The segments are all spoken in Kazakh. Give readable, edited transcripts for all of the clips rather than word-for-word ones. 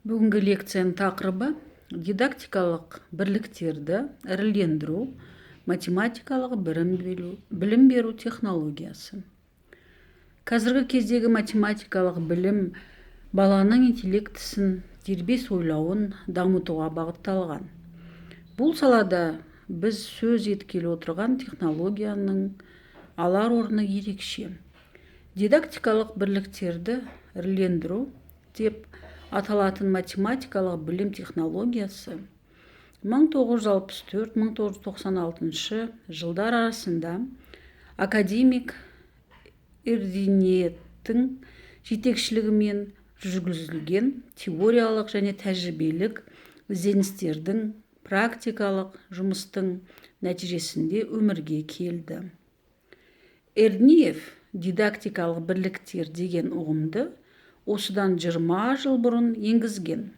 Бүгінгі лекцияның тақырыбы: дидактикалық бірліктерді ірілендіру математикалық білім беру технологиясы. Қазіргі кездегі математикалық білім баланың интеллектісін, дербес ойлауын дамытуға бағытталған. Бұл салада біз сөз еткелі отырған технологияның алар орны ерекше. Дидактикалық бірліктерді ірілендіру деп аталатын математикалық білім технологиясы 1964-1996 жылдар арасында академик Эрдинеттің жетекшілігімен жүргізілген теориялық және тәжірибелік ізденістердің, практикалық жұмыстың нәтижесінде өмірге келді. Эрдниев дидактикалық бірліктер деген ұғымды осыдан 20 жыл бұрын енгізген.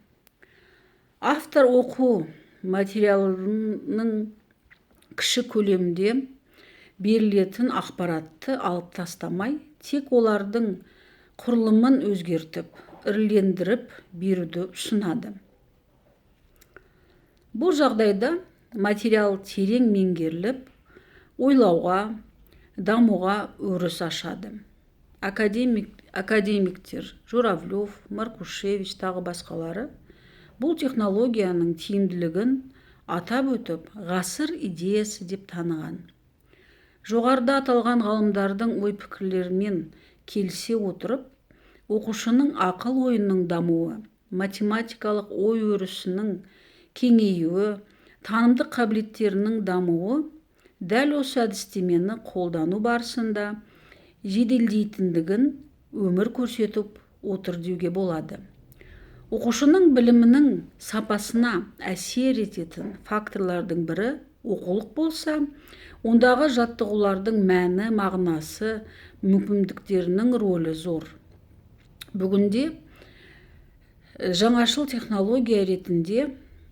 Автор оқу материалының кіші көлемде берілетін ақпаратты алып тастамай, тек олардың құрылымын өзгертіп, ірілендіріп беруді ұсынады. Бұл жағдайда материал терең меңгеріліп, ойлауға, дамуға өріс ашады. Академиктер Журавлев, Маркушевич, тағы басқалары бұл технологияның тиімділігін атап өтіп, ғасыр идеясы деп таныған. Жоғарыда аталған ғалымдардың ой-пікірлерімен келісе отырып, оқушының ақыл ойының дамуы, математикалық ой өрісінің кеңеюі, танымдық қабілеттерінің дамуы дәл осы әдістемені қолдану барысында жеделдейтіндігін өмір көрсетіп отыр деуге болады. Оқушының білімінің сапасына әсер ететін факторлардың бірі оқулық болса, ондағы жаттығулардың мәні, мағынасы, мүмкіндіктерінің рөлі зор. Бүгінде жаңашыл технология ретінде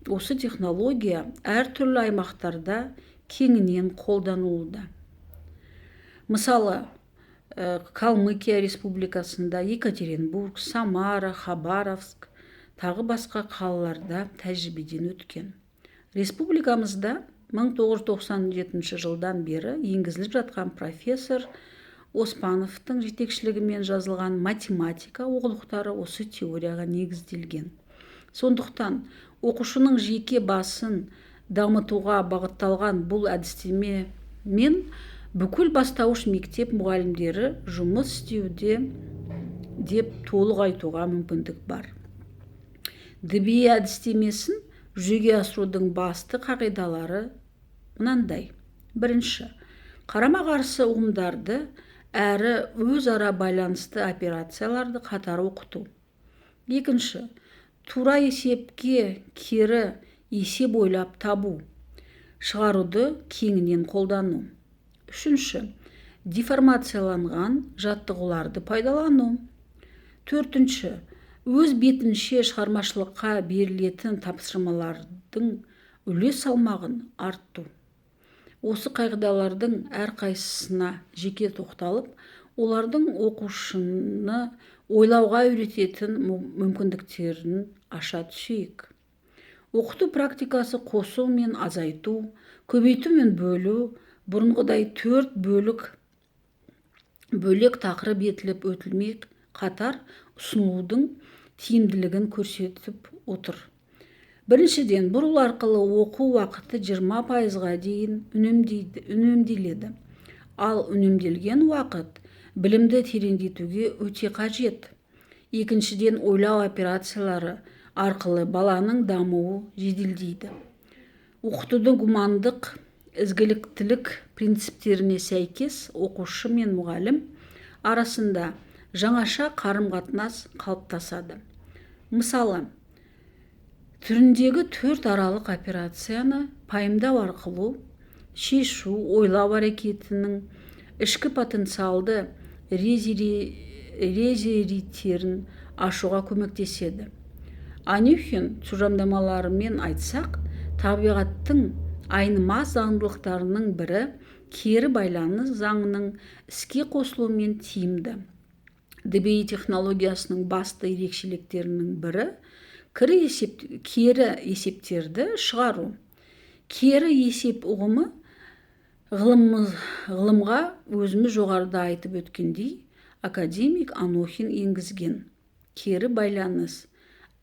осы технология әртүрлі аймақтарда кеңінен қолданылуда. Мысалы, Калмыкия Республикасында, Екатеринбург, Самара, Хабаровск, тағы басқа қалаларда тәжірибеден өткен. Республикамызда 1997 жылдан бері енгізіліп жатқан профессор Оспановтың жетекшілігімен жазылған математика оқулықтары осы теорияға негізделген. Сондықтан оқушының жеке басын дамытуға бағытталған бұл әдістемемен бүкіл бастауыш мектеп мұғалімдері жұмыс істеуде деп толық айтуға мүмкіндік бар. ДБИ әдістемесін жүзеге асырудың басты қағидалары мынандай: Бірінші, қарама-қарсы ұғымдарды әрі өзара байланысты операцияларды қатар оқыту. Екінші, тура есепке кері есеп ойлап табу, шығаруды кеңінен қолдану. Үшінші, деформацияланған жаттығуларды пайдалану. Төртінші, өз бетінше шығармашылыққа берілетін тапсырмалардың үлес салмағын артту. Осы қағидалардың әрқайсысына жеке тоқталып, олардың оқушыны ойлауға үйрететін мүмкіндіктерін аша түсейік. Оқыту практикасы қосу мен азайту, көбейту мен бөлу бұрынғыдай төрт бөлік бөлек тақырып етіліп өтілмей, қатар ұсынылудың тиімділігін көрсетіп отыр. Біріншіден, бұл арқылы оқу уақыты 20%-ға дейін үнемделеді. Ал үнемделген уақыт білімді тереңдетуге өте қажет. Екіншіден, ойлау операциялары арқылы баланың дамуы жеделдейді. Оқытудың гумандық ізгіліктілік принциптеріне сәйкес оқушы мен мұғалім арасында жаңаша қарым-қатынас қалыптасады. Мысалы, түріндегі төрт аралық операцияны пайымдау арқылы шешу ойлау әрекетінің ішкі потенциалды резервтерін ашуға көмектеседі. Анюхин тұжырымдамаларымен айтсақ, табиғаттың айнымас заңдылықтарының бірі кері байланыс заңының іске қосылуымен тиімді. ДБИ технологиясының басты ерекшеліктерінің бірі Кері есептерді шығару. Кері есеп ұғымы ғылымға өзіміз жоғарыда айтып өткендей академик Анохин енгізген. Кері байланыс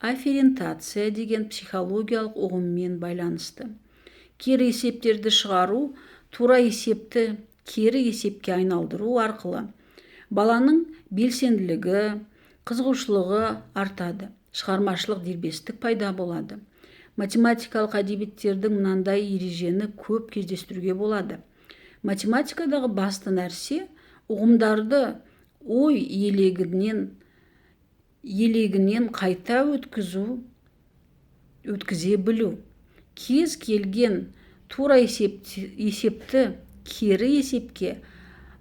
афферентация деген психологиялық ұғыммен байланысты. Кері есептерді шығару тура есепті кері есепке айналдыру арқылы баланың белсенділігі, қызығушылығы артады, шығармашылық дербестік пайда болады. Математикалық әдебиеттердің мынандай ережені көп кездестіруге болады. Математикадағы басты нәрсе ұғымдарды ой елегінен қайта өткізе білу. Кез келген тура есепті кері есепке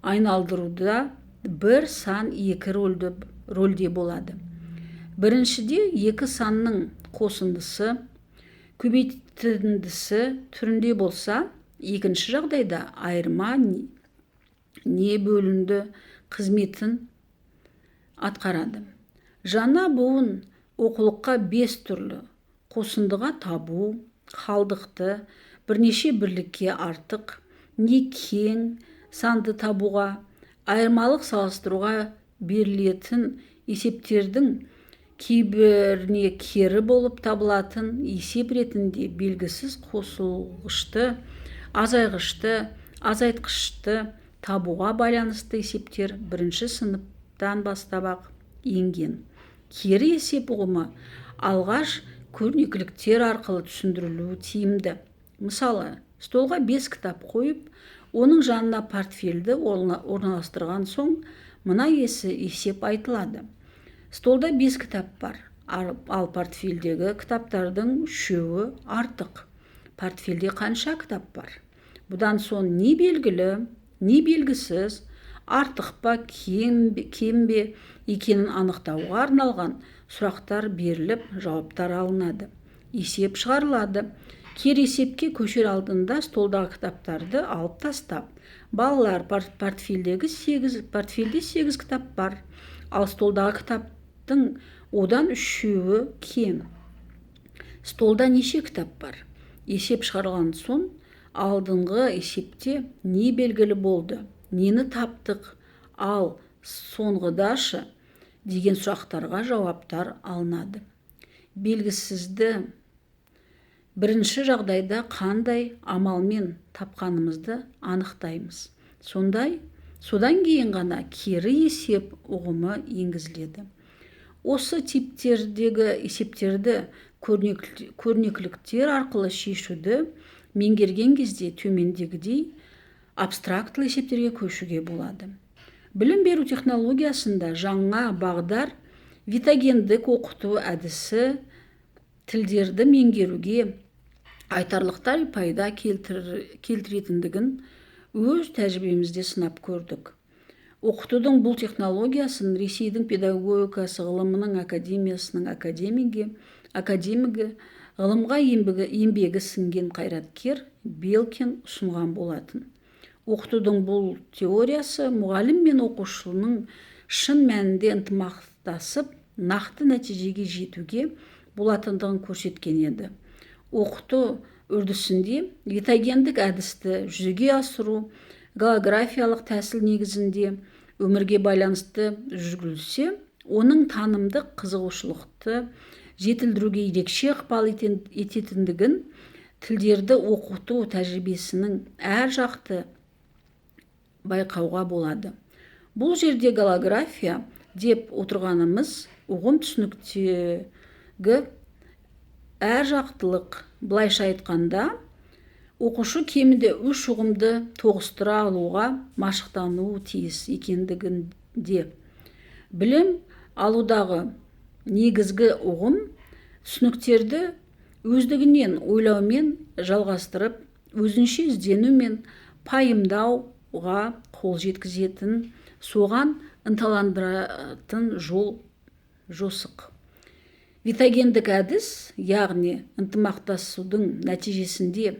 айналдыруда бір сан екі рөлде болады. Біріншіде екі санның қосындысы, көбейтіндісі түрінде болса, екінші жағдайда айырма не бөлінді қызметін атқарады. Жаңа буын оқулыққа 5 түрлі қосындыға табу, қалдықты, бірнеше бірлікке артық, не кең санды табуға, айырмалық салыстыруға берілетін есептердің кейбіріне кері болып табылатын есеп ретінде белгісіз қосылғышты, азайғышты, азайтқышты табуға байланысты есептер бірінші сыныптан бастап-ақ енген. Кері есеп ұғымы алғаш көрнекіліктер арқылы түсіндірілуі тиімді. Мысалы, столға 5 кітап қойып, оның жанына портфельді орналастырған соң мына есеп айтылады. Столда 5 кітап бар, ал портфельдегі кітаптардың 3-еуі артық. Портфельде қанша кітап бар? Бұдан соң не белгілі, не белгісіз, артық па, кем бе екенін анықтауға арналған сұрақтар беріліп, жауаптар алынады. Есеп шығарылады. Кері есепке көшер алдында столдағы кітаптарды алып тастап, балалар портфельде 8 кітап бар, ал столдағы кітаптың одан 3-еуі кем. Столда неше кітап бар? Есеп шығарылған соң алдыңғы есепте не белгілі болды, нені таптық, ал соңғыдашы деген сұрақтарға жауаптар алынады. Белгісізді бірінші жағдайда қандай амалмен тапқанымызды анықтаймыз. Содан кейін ғана кері есеп ұғымы енгізіледі. Осы типтердегі есептерді көрнекіліктер арқылы шешуді меңгерген кезде төмендегідей абстрактылы есептерге көшуге болады. Білім беру технологиясында жаңа бағдар витагендік оқыту әдісі тілдерді меңгеруге айтарлықтай пайда келтіретіндігін өз тәжірибемізде сынап көрдік. Оқытудың бұл технологиясын Ресейдің педагогикасы ғылымының академиясының академигі, ғылымға еңбегі сіңген қайраткер Белкин ұсынған болатын. Оқытудың бұл теориясы мұғалім мен оқушының шын мәнінде ынтымақтасып, нақты нәтижеге жетуге болатындығын көрсеткен еді. Оқыту үрдісінде витагендік әдісті жүзеге асыру голографиялық тәсіл негізінде өмірге байланысты жүргізілсе, оның танымдық қызығушылықты жетілдіруге ерекше ықпал ететіндігін тілдерді оқыту тәжірибесінің әр жақты байқауға болады. Бұл жерде голография деп отырғанымыз ұғым түсініктегі әр жақтылық, былайша айтқанда, оқушы кемінде 3 ұғымды тоғыстыра алуға машықтануы тиіс екендігінде. Білім алудағы негізгі ұғым түсініктерді өздігінен ойлаумен жалғастырып, өзінше іздену мен пайымдауға қол жеткізетін, соған ынталандыратын жол жосық. Витагендік әдіс, яғни ынтымақтасудың нәтижесінде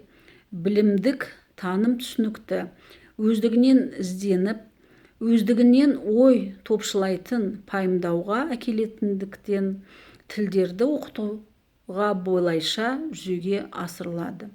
білімдік таным түсінікті өздігінен ізденіп, өздігінен ой топшылайтын пайымдауға әкелетіндіктен тілдерді оқыту Бұлайша жүзеге асырылады.